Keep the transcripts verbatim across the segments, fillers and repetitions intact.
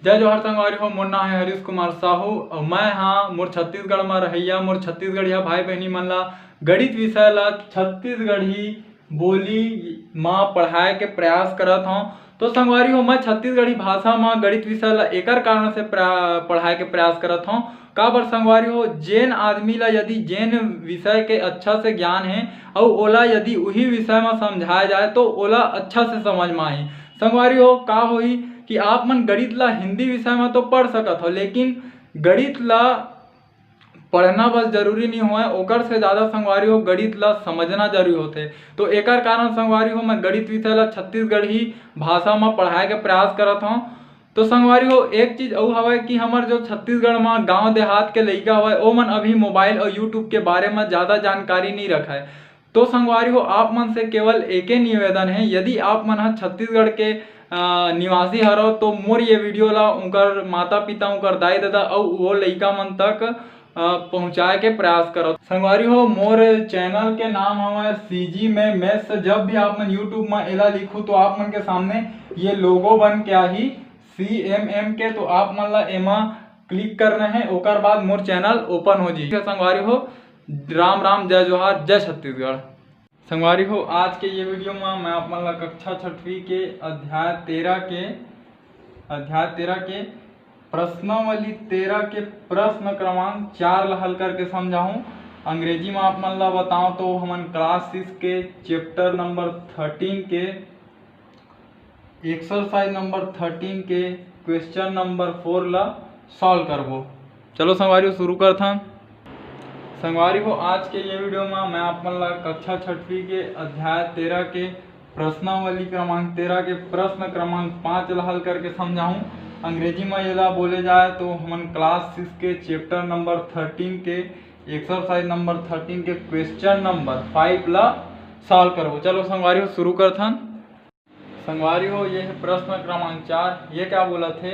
जय जोहार संगवारी हो, मोर नाम है हरीश कुमार साहू और मैं हाँ मोर छत्तीसगढ़ में रहैया मोर छत्तीसगढ़िया भाई बहनी मन ला गणित विषय ला छत्तीसगढ़ी बोली मा पढ़ाए के प्रयास करत हौं। तो संगवारी हो, मैं छत्तीसगढ़ी भाषा मा गणित विषय ला एकर कारण से प्रा-, पढ़ाए के प्रयास करत हौं। काबर संगवारी हो, जेन आदमी ला यदि जेन विषय के अच्छा से ज्ञान है और ओला यदि उही विषय मा समझाया जाए तो ओला अच्छा से समझ मा आही। संगवारी हो, का होही कि आप मन गणित ला हिंदी विषय मा तो पढ़ सकत हो, लेकिन गणित ला पढ़ना बस जरूरी नहीं होय, ओकर से ज़्यादा संगवारी हो गणित ला समझना जरूरी होथे। तो एकर कारण संगवारी हो मैं गणित विषय ला छत्तीसगढ़ी भाषा मा पढ़ाए के प्रयास करत हौं। तो संगवारी हो, एक चीज अउ हवय कि हमर जो छत्तीसगढ़ मा गांव देहात के लइका हवय, ओमन अभी मोबाइल और YouTube के बारे मा ज़्यादा जानकारी नहीं रखय। तो संगवारी हो, आप मन से केवल एके निवेदन है, यदि आप मन ह छत्तीसगढ़ के, अ, निवासी हरव तो मोर ये वीडियो ला उनकर माता पिता, उनकर दाई ददा अउ वो लइका मन तक, अ, पहुँचाए के प्रयास करव। संगवारी हो, मोर चैनल के नाम हवय CG में Maths। जब भी आप मन YouTube में एला लिखू तो आप मन के सामने ये लोगो बन के आही CMM के, तो आप मन ला एमा क्लिक करना है, ओकर बाद मोर चैनल ओपन हो जाही। संगवारी हो, राम राम, जय जोहार, जय छत्तीसगढ़। संगवारी हो, आज के ये वीडियो में मैं आप मन ला कक्षा छठवीं के अध्याय तेरह के, अध्याय तेरह के प्रश्नावली तेरह के प्रश्न क्रमांक चार ला हल करके समझाहूँ। अंग्रेजी में आप मन ला बताओ तो हमन क्लास सिक्स के चैप्टर नंबर थर्टीन के एक्सरसाइज नंबर थर्टीन के क्वेश्चन नंबर फोर ला सॉल्व करबो। चलो संगवारी हो, शुरू करथन। संगवारी हो, आज के ये वीडियो में मैं आप मन ला कक्षा छठवीं के अध्याय तेरह के प्रश्नावली क्रमांक तेरह के प्रश्न क्रमांक पाँच ला हल करके समझाहूँ। अंग्रेजी में येला बोले जाए तो हमन क्लास सिक्स के चैप्टर नंबर थर्टीन के एक्सरसाइज नंबर थर्टीन के क्वेश्चन नंबर फाइव ला सॉल्व करबो। चलो संगवारी हो, शुरू करथन। संगवारी हो, ये है प्रश्न क्रमांक चार। ये क्या बोला थे,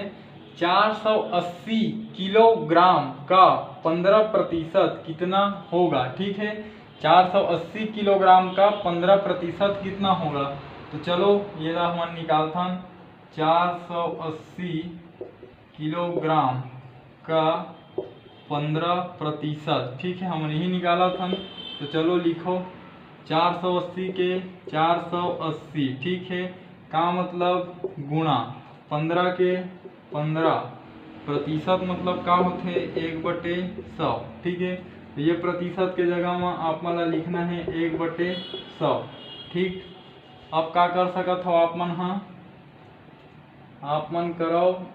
चार सौ अस्सी किलोग्राम का पन्द्रह प्रतिशत कितना होगा? ठीक है, चार सौ अस्सी किलोग्राम का पन्द्रह प्रतिशत कितना होगा? तो चलो, ये ला हमन निकालथन, चार सौ अस्सी किलोग्राम का पन्द्रह प्रतिशत। ठीक है, हमन यही निकालत हन। तो चलो लिखो, चार सौ अस्सी के चार सौ अस्सी, ठीक है, का मतलब गुणा पन्द्रह के पन्द्रह, प्रतिशत मतलब का होथे, एक बटे सौ। ठीक है, तो ये प्रतिशत के जगह में आप मन ला लिखना है एक बटे सौ। ठीक, अब का कर सकत हो आप मन हा, आप मन करव,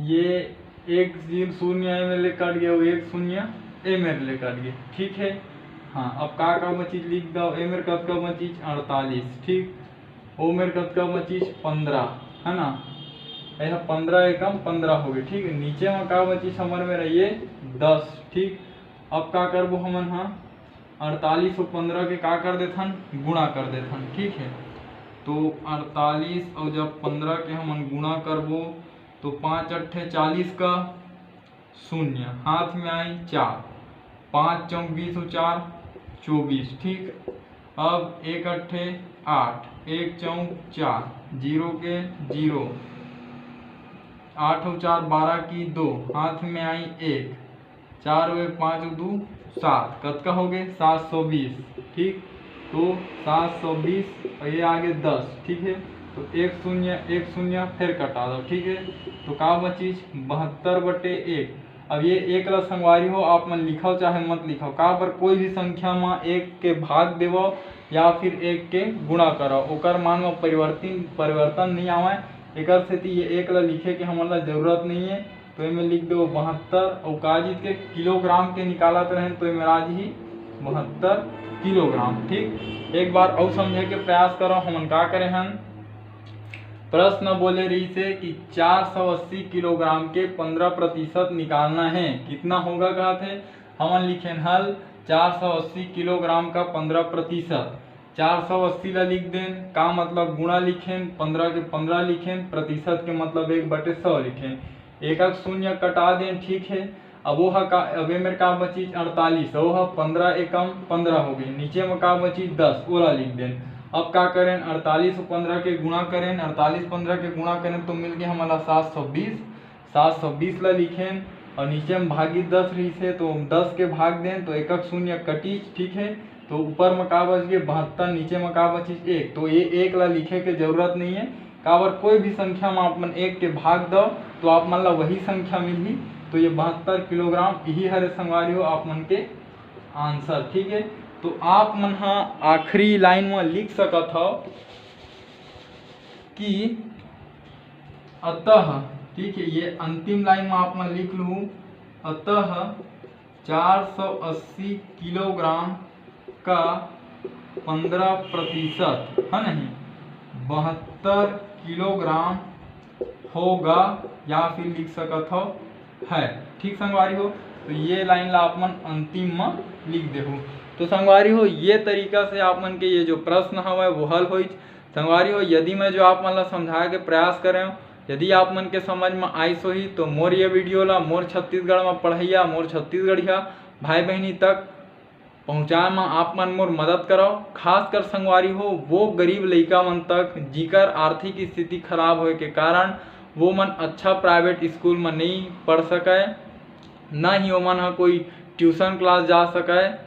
ये एक शून्य ए मेर ले कट गया, वो एक शून्य ए मेर ले कट गया। ठीक है, हाँ, अब का का बचिस लिख दव, ए मेर कतका बचिस, अड़तालीस। ठीक, ओ मेर कतका बचिस, पन्द्रह, है ना, यह पन्द्रह एकम पन्द्रह हो गए। ठीक है, नीचे में का बचिस हमर मेर, ये दस। ठीक, अब का करबो हमन हा, अड़तालीस और पन्द्रह के का कर देथन, गुणा कर देथन। ठीक है, तो अड़तालीस और जब पन्द्रह के हमन गुणा करबो तो पाँच अट्ठे चालीस का शून्य, हाथ में आई चार, पाँच चौक बीस और चार चौबीस। ठीक, अब एक अट्ठे आठ, एक चौक चार, जीरो के जीरो, आठ और चार बारह की दो, हाथ में आई एक, चार वे पाँच दू सात, कतका हो गए, सात सौ बीस। ठीक, तो सात सौ बीस और ये आगे दस। ठीक है, तो एक शून्य एक शून्य फिर कटा दो। ठीक है, तो का बचिस, बहत्तर बटे एक। अब ये एक ला संगवारी हो आप मन लिखव चाहे मत लिखव, का बर कोई भी संख्या में एक के भाग देवव या फिर एक के गुणा करव, ओकर मान में परिवर्तन परिवर्तन नहीं आवय। एकर सेती ये एक ला लिखे के हमन ला जरूरत नहीं है। तो एमे लिख दो बहत्तर, अउ का चीज के, किलोग्राम के निकालत रहेन, तो एमे राज ही बहत्तर किलोग्राम। ठीक, एक बार अउ समझे के प्रयास करो, हमन का करे हन। प्रश्न बोले रहिसे कि चार सौ अस्सी किलोग्राम के पन्द्रह प्रतिशत निकालना है, कितना होगा कहत है। हमन लिखेन हल, चार सौ अस्सी किलोग्राम का पन्द्रह प्रतिशत। चार सौ अस्सी ला लिख देन, का मतलब गुणा लिखेन, पन्द्रह के पन्द्रह लिखेन, प्रतिशत के मतलब एक बटे सौ लिखेन, एक एक शून्य कटा देन। ठीक है, अब वो ह का, अब ए मेर का बचिस, अड़तालीस, वो ह पन्द्रह एकम पन्द्रह हो गए, नीचे में का बचिस, दस, ओला लिख देन। अब का करें, अड़तालीस अउ पंद्रह के गुणा करें, अड़तालीस पंद्रह के गुणा करें तो मिल गया हमला सात सौ बीस। सात सौ बीस ला लिखें और नीचे में भागी दस रहिस हे तो दस के भाग दें तो एकक शून्य कटिस, ठीक है। तो ऊपर में का बच गए बहत्तर, नीचे में का बचिस एक, तो ये एक ला लिखे के जरूरत नहीं है। काबर कोई भी संख्या में आप मन एक के भाग दो तो आप मन ला वही संख्या मिलही। तो ये बहत्तर किलोग्राम यही हरे संगवारी हो आप मन के आंसर, ठीक है। तो आप मन हा आखिरी लाइन में लिख सकत हो कि अतः, ठीक है, ये अंतिम लाइन में आप मन लिख लू, अतः चार सौ अस्सी किलोग्राम का पंद्रह प्रतिशत है नहीं, बहत्तर किलोग्राम होगा, या फिर लिख सकत हो है। ठीक संगवारी हो, तो ये लाइन ला आप मन अंतिम में लिख देहू। तो संगवारी हो, ये तरीका से आप मन के ये जो प्रश्न हवय वो हल होइच। संगवारी हो, यदि मैं जो आप मन ला समझाए के प्रयास करे हूँ, यदि आप मन के समझ में आइस होही तो मोर ये वीडियो ला मोर छत्तीसगढ़ में पढ़ैया, मोर छत्तीसगढ़िया भाई बहिनी तक पहुँचाए में आप मन मोर मदद करव। खासकर संगवारी हो, वो गरीब लइका मन तक जिकर आर्थिक स्थिति खराब होए के कारण वो मन अच्छा प्राइवेट स्कूल में नहीं पढ़ सकय, न ही ओमन ह कोई ट्यूशन क्लास जा सकय।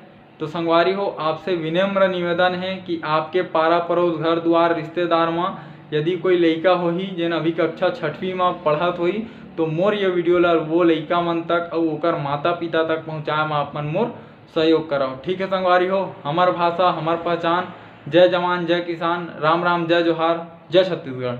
तो संगवारी हो, आपसे विनम्र निवेदन है कि आपके पारा पड़ोस, घर दुआर, रिश्तेदार म यदि कोई लइका होही जेन अभी कक्षा छठवीं म पढ़त होही, तो मोर ये वीडियो ला वो लइका मन तक अउ ओकर माता पिता तक पहुँचाए म आप मन मोर सहयोग करव। ठीक है संगवारी हो, हमर भाषा, हमर पहचान। जय जवान, जय किसान, राम राम, जय जोहार, जय छत्तीसगढ़।